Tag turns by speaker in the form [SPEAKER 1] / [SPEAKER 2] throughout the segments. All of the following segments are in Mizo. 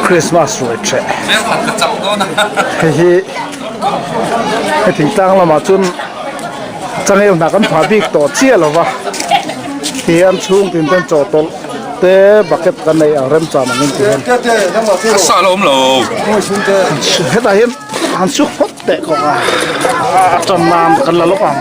[SPEAKER 1] Christmas ruai ṭheh hei hi hei thingtlang lamah chuan changel hna kan phah bik tawh chiah lo va tihian chhungtin ten chawhtawlh te bucket kan neih ang remchang angin tihian hetah hian han suk phawt teh kawng a a tan nan kan la lawk ang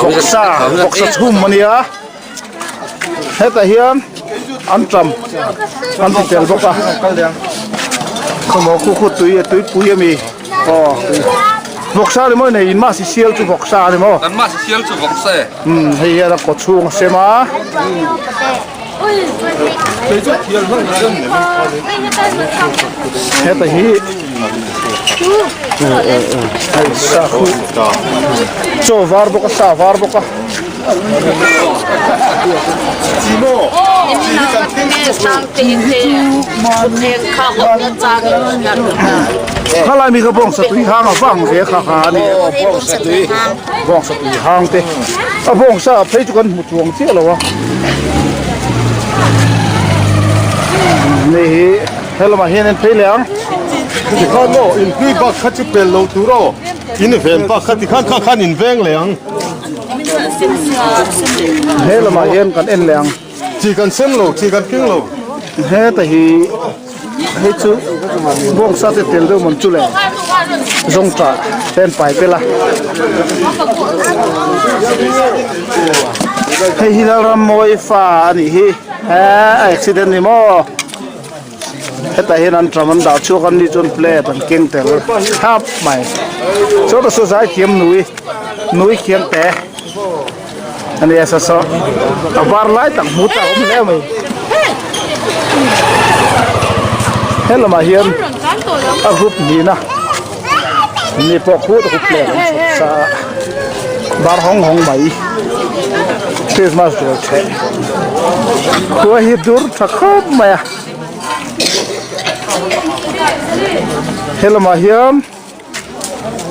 [SPEAKER 1] vawksa vawksa chhum ania hetah hian an tam an ti tel bawk a khawmaw khu khu tui a tuipui ami aw vawksa ni maw nei in mahse sial chu vawksa ani maw
[SPEAKER 2] kan mahse sial chu vawksa e
[SPEAKER 1] hei hian a kawchhung a sem a. Heta hi hei sa khu chaw var bawk a sa var bawk a. Khalai mi kha bawngsa tui hang a vang ve kha kha a ni bawngsa tui hang te a bawngsa phei chu kan hmu chuang chiah lo a ni hi helamah hian an phei leh ang
[SPEAKER 3] tikhan maw in hlui bak kha chu pel lo tur aw in ven bak kha tikhan kha khan in veng leh ang
[SPEAKER 1] helamah hian kan en leh ang
[SPEAKER 3] chi kan sem lo chi kan keng lo
[SPEAKER 1] heta hi hei chu bawngsa te tel deuh man chu le zawngṭah te an pai tel a hei hi Lalrammawi fa a nih hi he a accident ni maw hetah hian an ṭam an dah chhuak a ni chuan plate an keng tel thap mai chuan a saw zaithiam nui nui khiang te. Ani a saw saw a var lai tak hmu tak awm hle mai he lamah hian a group nihna mi pawh khu ta khu plate an chhawp sa a var hawng hawng mai christmas ruai theh khua hi dur tha khawp mai a he lamah hian.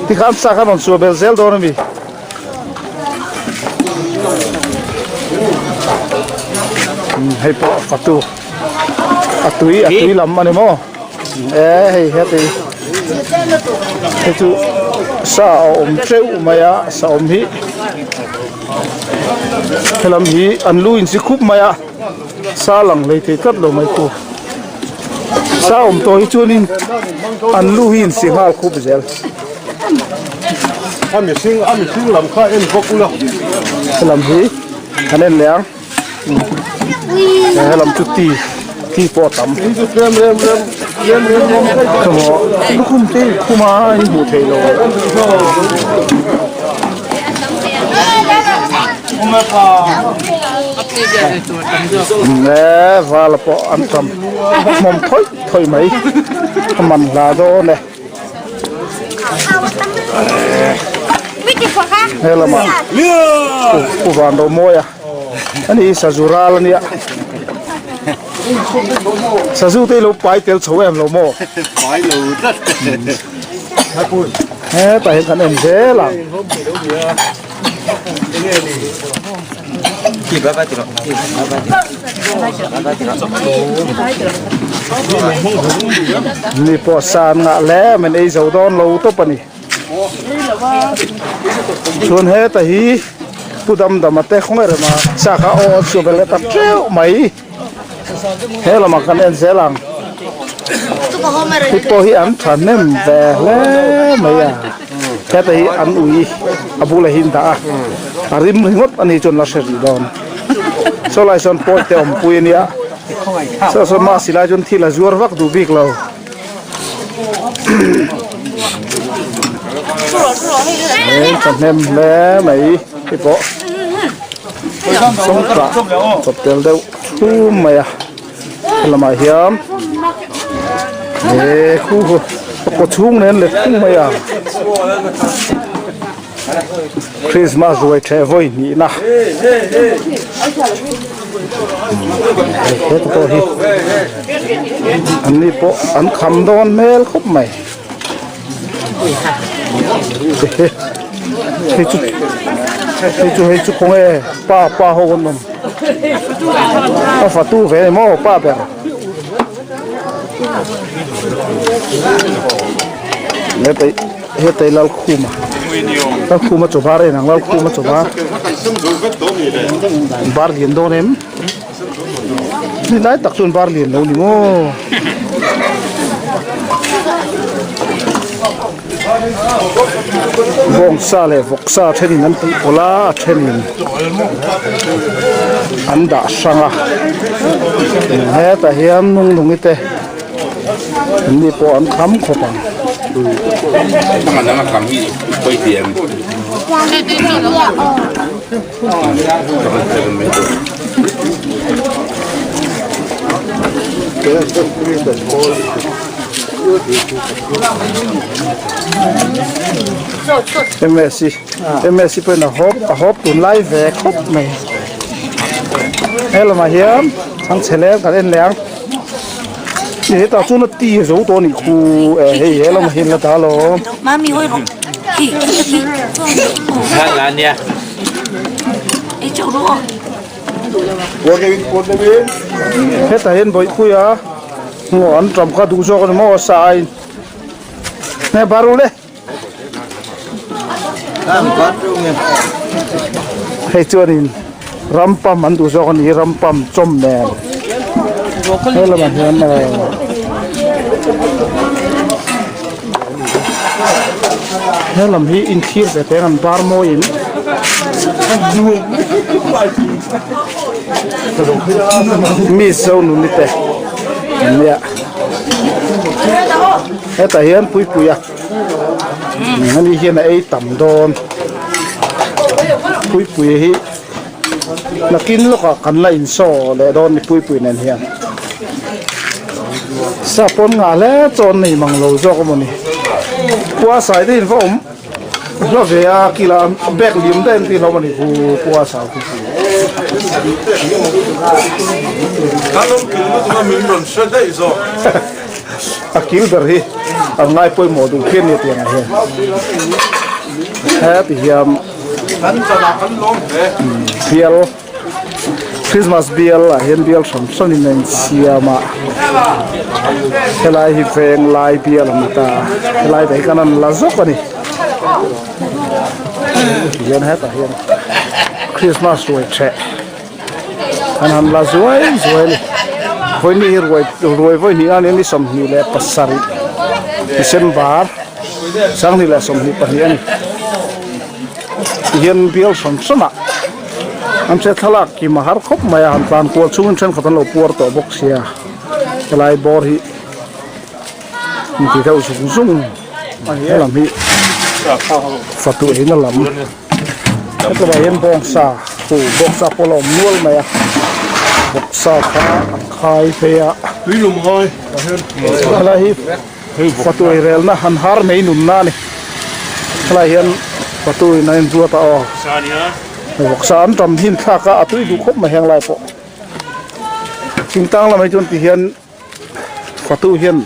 [SPEAKER 1] Tikhan sa khan rawn suah belh zel dawn a mi. Hei pawh a fatu a tui a tui lam a ni maw e hei heti hei chu sa a awm teuh mai a sa awm hi helam hi an lu in si khup mai a sa lang hlei thei tlat lo mai khu. Sa awm tawh hi chuanin an lu hi insi nghal khup zel.
[SPEAKER 3] A mihring a mihring lam kha en bawk ula.
[SPEAKER 1] Helam hi an en leh ang. Helam chu ti ti pawh a tam. Khaw lukhum te khum a in hmuh theih loh. Nge vala pawh an tam hmawm thawi thawi mai a man hla dawn e he lamah pu van ro mawi a ani hi sazu ral a nia sazu te hi lo pai tel chho em lo maw hetah hian kan en zel ang. Mi pawh sa an ngah hle a min ei zo dawn lo tawp a ni chuan heta hi pu dam dam a te khawnge rema sa kha aw a chhuah belh leh ta teuh mai he lamah kan en zel ang hei pawh hi an thahnem ve hle mai a heta hi an ui a bulah hi an dah a a rim ringawt a ni chuan la hre rih dawn saw lai sawn pawi te awmpui a nia saw sawn mahse lai chuan thil a zuar vak duh bik lo thahnem hle mai hei pawh. Sawngtah chawp tel deuh thum mai a helamah hian he khu khu a kaw chhung nen let thung mai a Christmas ruai theh vawi hnih na hei heta pawh hi an ni pawh an kham dawn hmel khawp mai. Hei chu hei chu hei chu khawnge pa pa ho an awm a fatu ve a ni maw pa ber hetai hetai Lalkhuma Lalkhuma chaw var a inang Lalkhuma chaw var bar lian dawn em. Ni lai tak chuan bar lian lo ni maw. Bawngsa leh vawksa thenin an pui pawlh a a thenin an dah hrang a hetah hian nungnungi te an ni pawh an kham khawp ang. Msc msc pawhin a hawp a hawp tun lai ve khawp mai he lamah hian chhangchhe leng kan en leh ang hetah chuan a ti zo tawh a nih khu eh hei he lamah hian la dah alawm. Hetah hian bawihpuia ngaw an tam kha duh zawk a ni maw a sa aiin nge baru le hei chuanin ram pam an duh zawk a ni ram pam chawm nen he lamah hian He lam hi inthlir ve teng an bar mawiin mi zo nuni te an nia hetah hian puipuia ani hian a ei tam dawn puipuia hi nakin lawkah kan la insaw leh dawn ni puipui nen hian. Sa pawn ngah hle chaw an nei mang lo zawk a mawni khua sai te in va awm hla ve a kila bag liam daih an tih hlawm a ni khu khua sai te chu. A kil ber hi an ngai pawimawh duh phian a ni tiang ah hian heti hian bial. Christmas bial ah hian bial hran hran in a insiam a helai hi veng lai bial a ni ta helai te hi kan an la zawk a ni tihian hetah hian Christmas ruai ṭheh an han la zuai zuai a ni vawini hi ruai ruai vawi hnih a ni a ni 27 December 2022 a ni tihian bial hran hran ah. An hre thlalak kim a har khawp mai a, han tlan kual chhungin thenkhat an lo puar tawh bawk sia helai bawr hi inti deuh zung zung helam hi fatu eina lam hetlaiah hian bawngsa hu bawngsa pawh a la awm nual mai a bawksa kha an khai phei a helai hi fatu ei relna han har mai nunna a ni. Helai hian patu in a inzuat a aw vawksa an tam hin thlak a a tui duh khawp mai heng lai pawh thingtang lamah hi chuan ti hian patu hian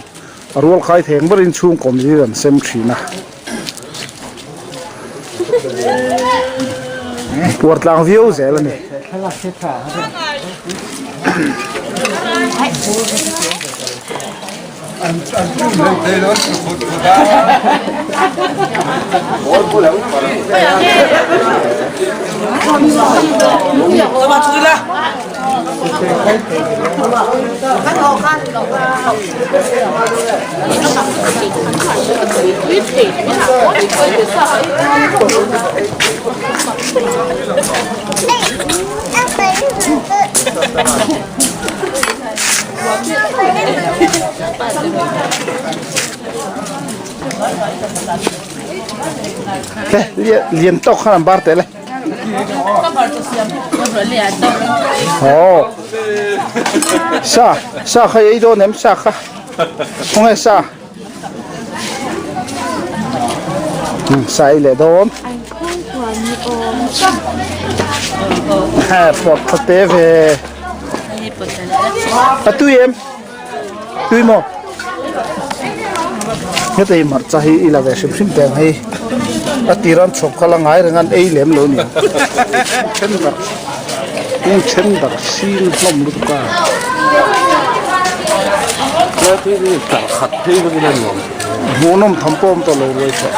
[SPEAKER 1] a rual khai theng berin chhungkaw mi an sem thin a puar tlang viau zel a ni. Le lian tawk khan an bar teh le. Oh. Sa sa kha ei dawn em sa kha. Khawnge sa. Sa ei leh dawn. Pawt tha te ve. A tui em? Tui maw? Heta hi hmarcha hi i la ve hrim hrim teh ang hei. A tira an chhawp kha la ngai reng a an ei lem lo nia. Then darh kung then darh sin hlawm lutuk a. Hmuhnawm tham pawh a awm tawh lo ruai tawh.